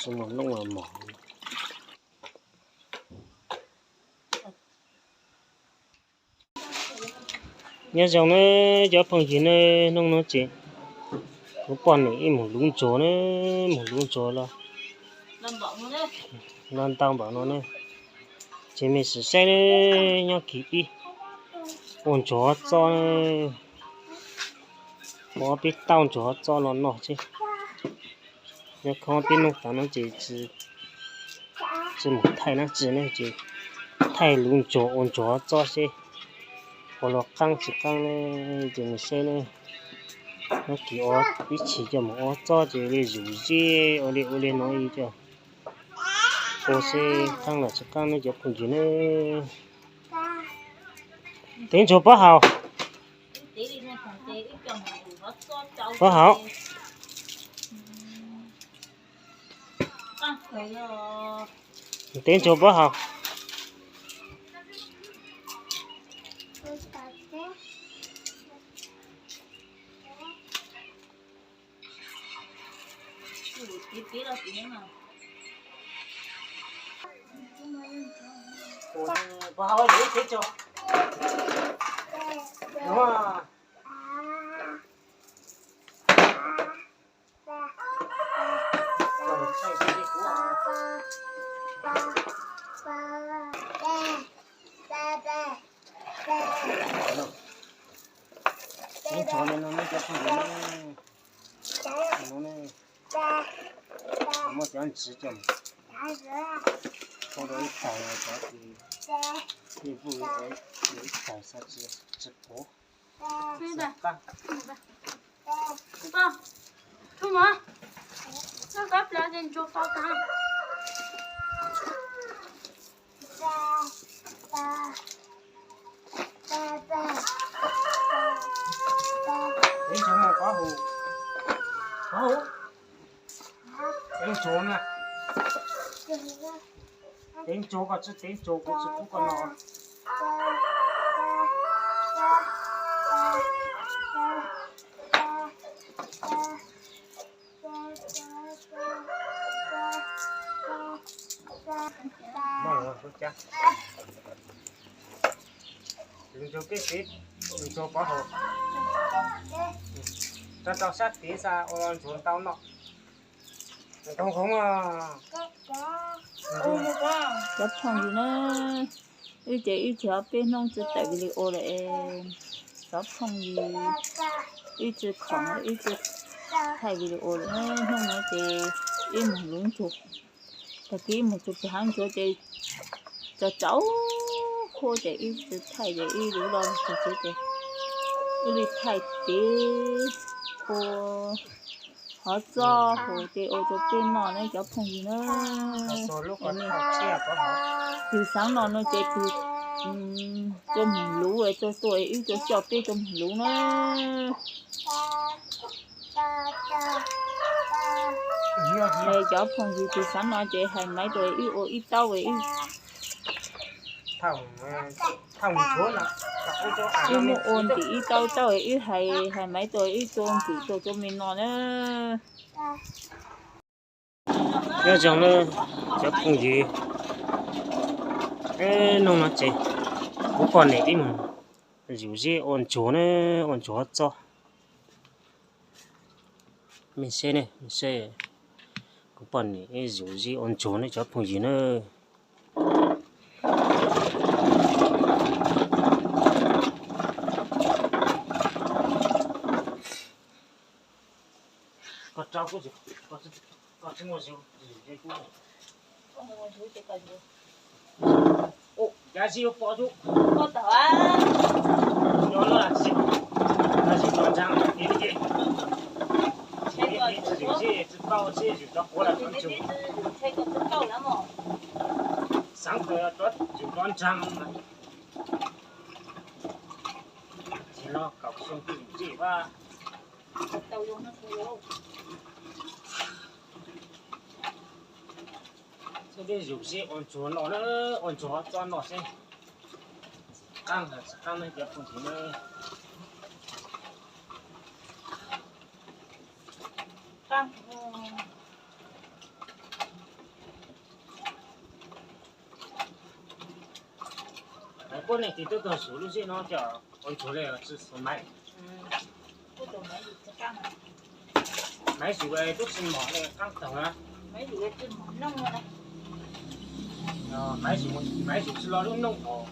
Noj mov. Nyob zoo nawb cov phooj ywg nawb, hnub no ces kuv poj niam wb mus luv ntsuag nawb, mus luv ntsuag los, los ntau npaum no nawb. Ces mej sim saib nawb, nyob kis pib ua ntsuag txob nawb, ua pib tauj ntsuag txob no noj xwb. Nyob khoob pib hnub tas no ces tsis mus thaij dab tsi ne, ces thaij luv ntsuag ua ntsuag txob seb puas los qaab tsis qaab ne, ces mus saib ne. Nyob kis ua ib chim coj mus ua txob ces ua li zuj zus ua li ua li no coj ua seb qaab los tsis qaab ne cov phooj ywg ne. Tev ntsuag Pov Haus. Pov Haus. Tev ntsuag Pov Haus. Tev ntsuag li no ne cov phooj ywg ne, muab cov ntsis coj mus rau ib tais, cov ntsis ib tais xav tsis pov. Tev ntsuag mas Pov Haus. Pov Haus. Tev ntsuag na. Tev ntsuag, koj tsis tev ntsuag kuv tsis pub koj noj. Ntsuag peb tsev, ntsuag Pov Haus. Tso rau sab tid xav ua ntsuag ntau noj. Cov phooj ywg na, wb ces wb tsis, peb hnub tsis tawm video lawm es cov phooj ywg, wb tsis khoom wb tsis thaij video lawm, hnub no ces wb mus luv ntsuag. Tag kis mus txog pem hav ntsuag ces tsaus tsaus huab ces wb tsis thaij ces wb luv los txog tsev ces wb li thaij kev ua hov txob hu ces ua rau peb noj ne cov phooj ywg na. Tus xeev no no ces tus tuaj mus luv, tuaj tuaj wb tuaj coj peb tuaj mus luv na. Cov phooj ywg, tus xeev no ces hais Maiv tuaj wb ua ib taub, wb muab ua ntim ib taub taub wb hais, hais Maiv tuaj wb tua ntim tuaj rau mej noj na. Nyob zoo na cov phooj ywg, hnub no ces kuv poj niam wb mus zuj zus ua ntsuag na, ua ntsuag txob. Mej saib ne, mej saib, kuv poj niam wb zuj zus ua ntsuag ne cov phooj ywg na. Koj tsis muaj, koj tsis muaj, cas tsis yuav pom tub, koj tawm, nyob lub ntsis, ntsis no ntshaav ces tsis tau seb yus cov quav los tsis tau, xaav tau yus cov ntshaav mas tsis los kaum xyoo twj ywm vaj. Txhob peb zuj zus ua ntsuag no na, ua ntsuag txob no seb qaab tsis qaab ne cov phooj ywg na. Poj niam ces twb tau xyuv lub zej no cov ua ntsuag li tsis xyuv maiv. Maiv xyuv tub tsis mom li qaab taug na. Maiv xyuv tsis lo lub nooj hov,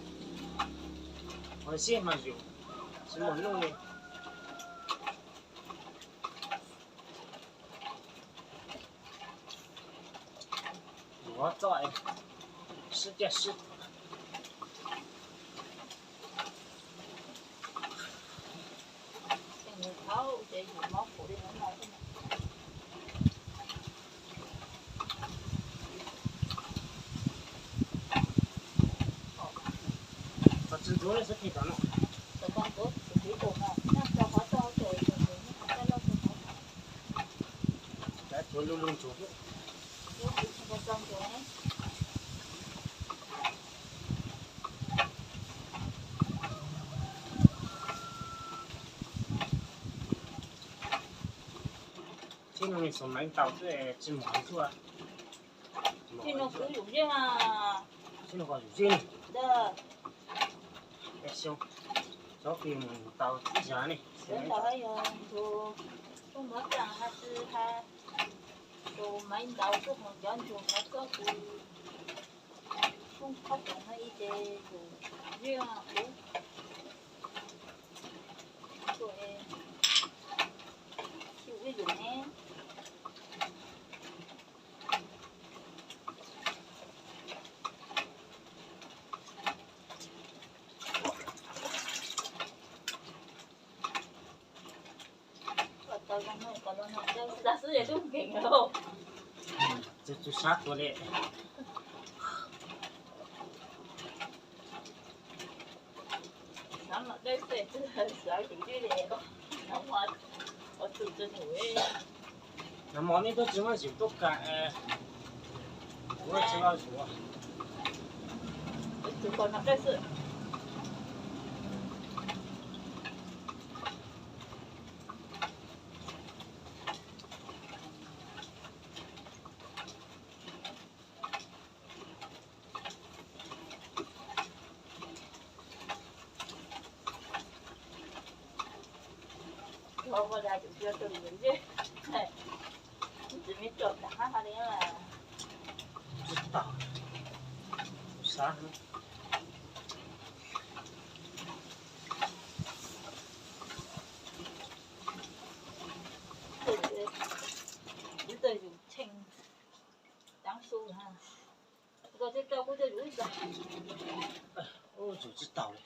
hov zej mas xyuv tsis mom nooj li. Yuav txoj sib caj sib. Tsis ntxuav li xwb, tsis tau no. Tsuav lu lu ntsuav. Txij no nws xov maiv ntaus xwb tsis mov tuaj. Txij no kuv yum zej mas. Txij no kuv yum zej ne. Xyov kis mus tau ib zag ne. Tau ha yog ntug poj mov tag ha tsi ha, tus maiv ntaus tuaj mus cov ntug mov txob kis poob qhob pom no ib ce yum zej kuv. Yum ib yum ne. Txug sab tuaj li. Nag hmo nej tuaj tsis muaj yus tuaj kam, kuv tsis los yus. Ub, tsis tau li.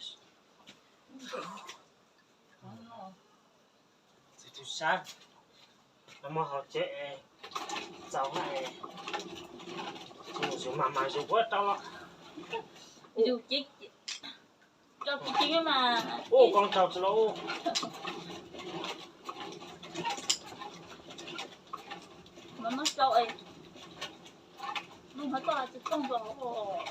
Txiv tu sab, no mas hauv tsev txaus na, mus yus mas mas yus puab rau los. Yus cev rau tsis ceev mas. Ub, koj rau tsis los ub. Mas muab rau es lub hov toj tsis tooj rau hauv.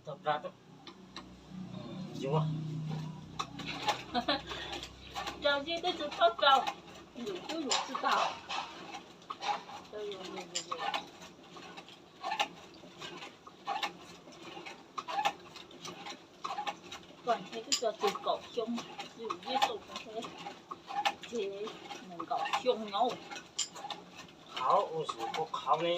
Tau plag, yuav rau zeb twb tsis txhob rau, yus twb yus tsis tau. Koj ntshe twb tso tseg kaum xyoo, yus zeb tau ntshe tseg nees nkaum xyoo no. Qhauv ua sus, koj qhauv ne.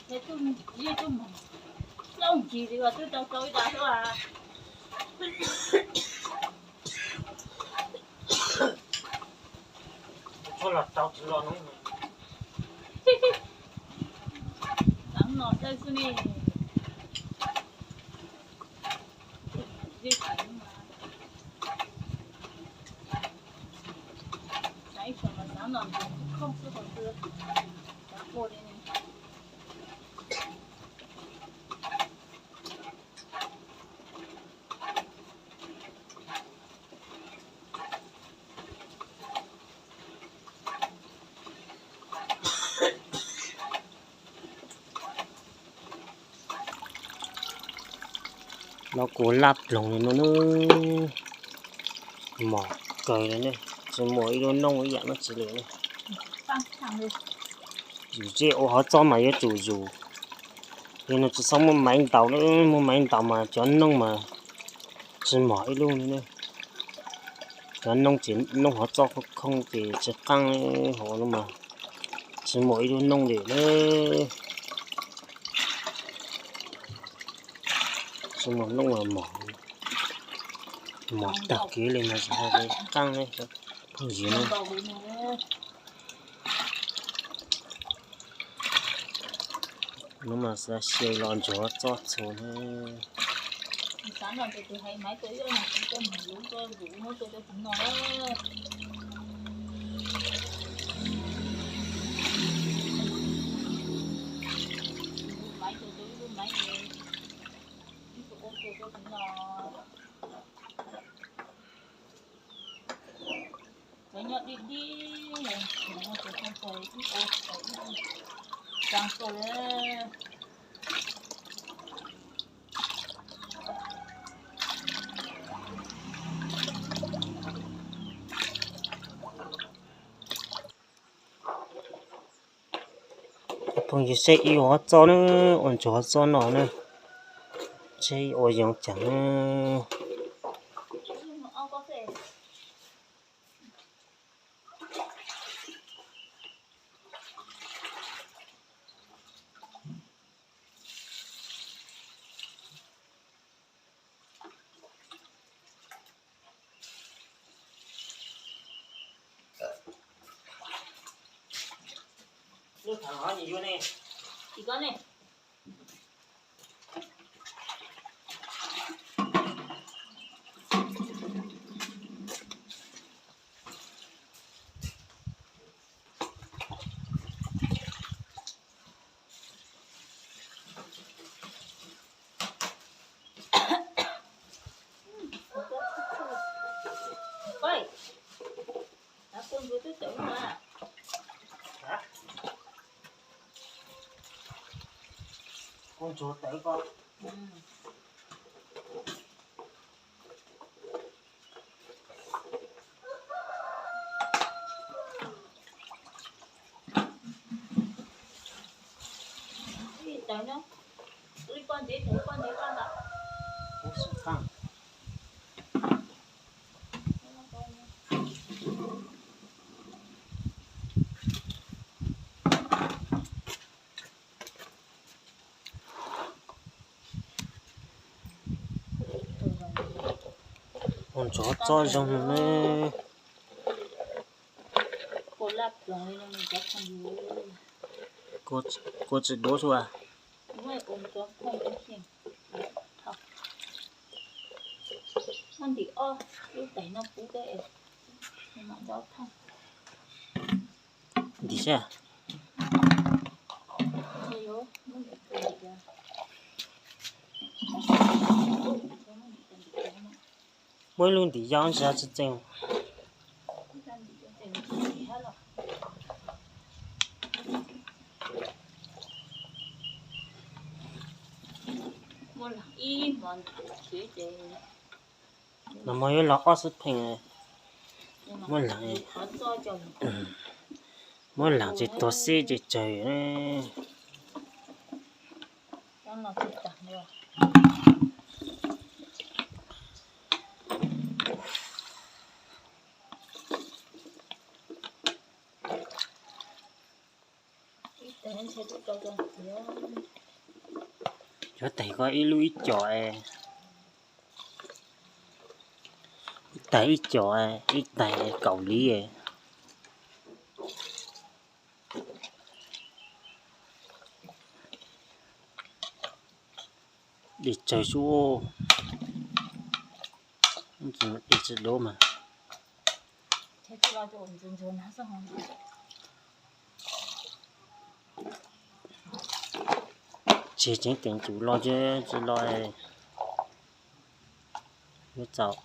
Zeb tub mus plaub ncig li os, twb tau tau ib dag xwb as. Tshuav los tau tsis los no. Xav no dawb xwb ne. Xav ib tsoom mas xav no ntawd khooj xwb hauv xwb, xav ua li ne. No kuv laj ploog li no ne, mos kawg li ne, tsis muaj ib lub nooj ib yam dab tsi li ne. Yus zej ua hov txob mas yuav tsum yus, yog no tsis txhob muaj maiv ntaus ne, muaj maiv ntaus mas cov nooj mas tsis mos ib lub li ne. Cov nooj ces nooj hov txob khoob ces tsis qaab, hov no mas tsis muaj ib lub nooj li ne. Tsis muaj nooj mas mos, mos tag kev li no tsis qaab ne, phooj ywg ne. Hnub no xav xyaw los ntsuag txob txhua ne. Cov nyob dib dib, cov no ces tau ib o ib tsaa kawg li. Phooj ywg, saib ib ua hov txob na, ua ntsuag hov txob no na, saib ua zoo caag na. Lub thav hov nyias yuav ne. Tsis koj ne. Kua ntsuag tawv ko. Ua ntsuag txob zoo ne. Kua tsis duav sua. Ntim saib. Muaj ib lub ntim yau ntsia tsis tsees. Los mas yuav los ob xub pheej. Muab laam, muab laam ces tuag xib ces tsawg. Yuav taig ko ib lub ib co, ib taig ib co, ib taig kaum liv. Dej tsawg sub, dej tsis dub mas. Tseg tseev teem tsum los, tsis los yuav txaus.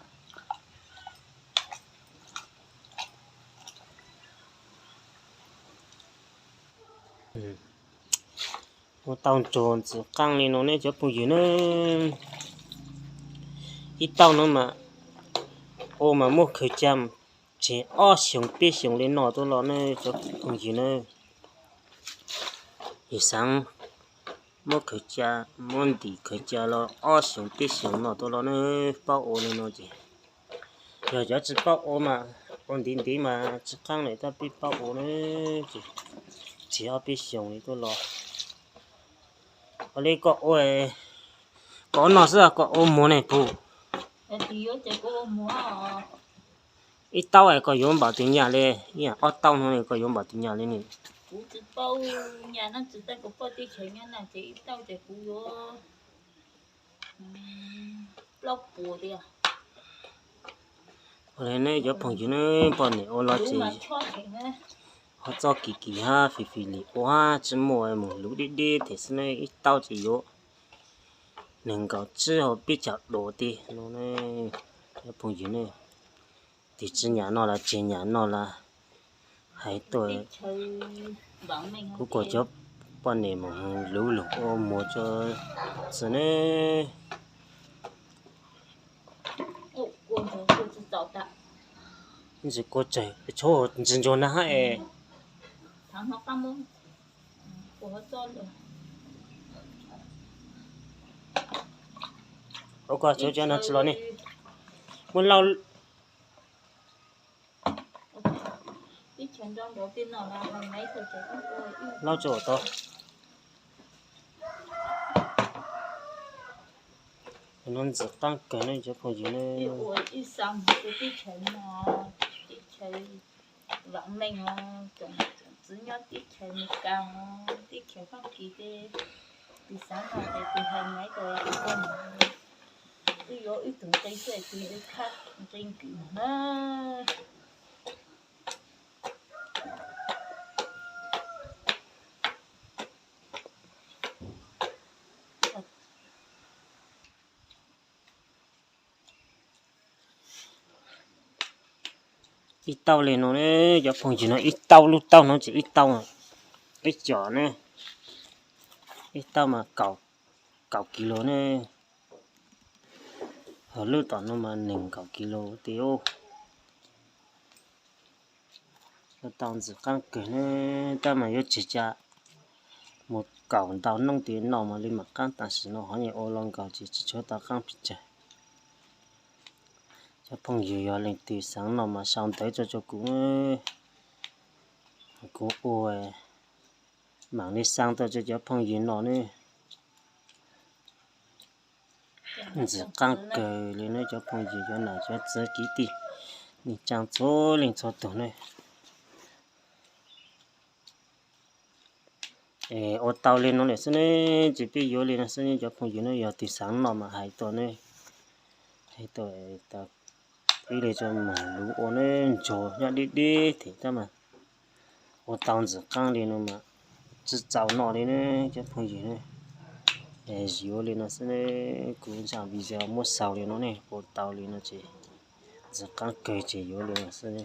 Ua tau ntsuag ntxim qaab li no ne cov phooj ywg na. Ib tauj no mas ua mas muab khaws cia tseg ob xyoos peb xyoos li no tuaj los ne cov phooj ywg na. Yog xav muab khaws cia, muab ntim khaws cia los ob xyoos peb xyoos no tuaj los ne, paub ua li no ces, yog cov tsis paub ua mas ua ntiv ntiv mas tsis qeeb lawm, tab peb paub ua ne ces tseg ob peb xyoos li tuaj los. Ua li koj ua, koj ua no xwb koj ua muag ne pug? Ib tauj es koj yuav npaum twg nyaj li? Ob tauj no koj yuav npaum twg nyaj li ne? Ua li ne cov phooj ywg ne, poj niam ua los ces ho txoj kim kim hab fim fim lim ua hab tsi muaj, mus luv deb deb them xwb ne, ib tauj ces yuav nees nkaum tsib hauv peb caug duas tej no. Cov phooj ywg ne, tig tsi nyam noj los tseg nyam noj los hais tuaj, kuv kom cov poj niam mus luv lug ua muag tso txwm ne. Ntsis kua tsawg, tshuav ntsis ntsuag na hab es. Ua koj cov cov no tsi los ne, muab lauj, lauj tsi ua tau. No ntxim qaab kawg ne cov phooj ywg ne. Vam meej os, tsoom txiv nyob teb chaws Amelikas, teb chaws Fab Kis tej, tus xaav no ces tus hais nyaiv tas ua, wb yuav wb tug nqi xwb tus yuav khab nqi kws na. Ib tauj li no ne cov phooj ywg no, ib tauj, lub tauj no ces ib tauj, ib co ne, ib tauj mas kaum kis lus ne, ho lub tom no mas nees nkaum kis lus tiag. Lub tauj ntxim qaab kawg ne, tab mas yuav tseg ca mus kaum ntau noob tis noj mas li mam qaab. Tam sim no hov nyuag ua los nkaus ces tsi tshua tau qaab pes tsawg. Cov phooj ywg yog leej twg xaav noj mas sau ntawv tso rua kuv, kuv ua maam le xaa tuaj rua cov phooj ywg noj ne. Ntxim qaab kawg li ne cov phooj ywg, cov nam cov txiv kwv tij neej tsaa txhua leej txhua tug ne. Es ua tau li no lawm xwb ne, ces peb yuav li no xwb ne cov phooj ywg ne, yog tus xaav noj mas hais tuaj ne, hais tuaj, peb li tso moog luv ua ne, ntsuag nyob deb deb them tab mas ua tau ntxim qaab li no mas tsi txaus noj li ne cov phooj ywg ne. Es yuav li no xwb ne, kuv ntshe video muab xaus li no ne, ua tau li no ces ntxim qaab kawg ces yuav li no xwb ne.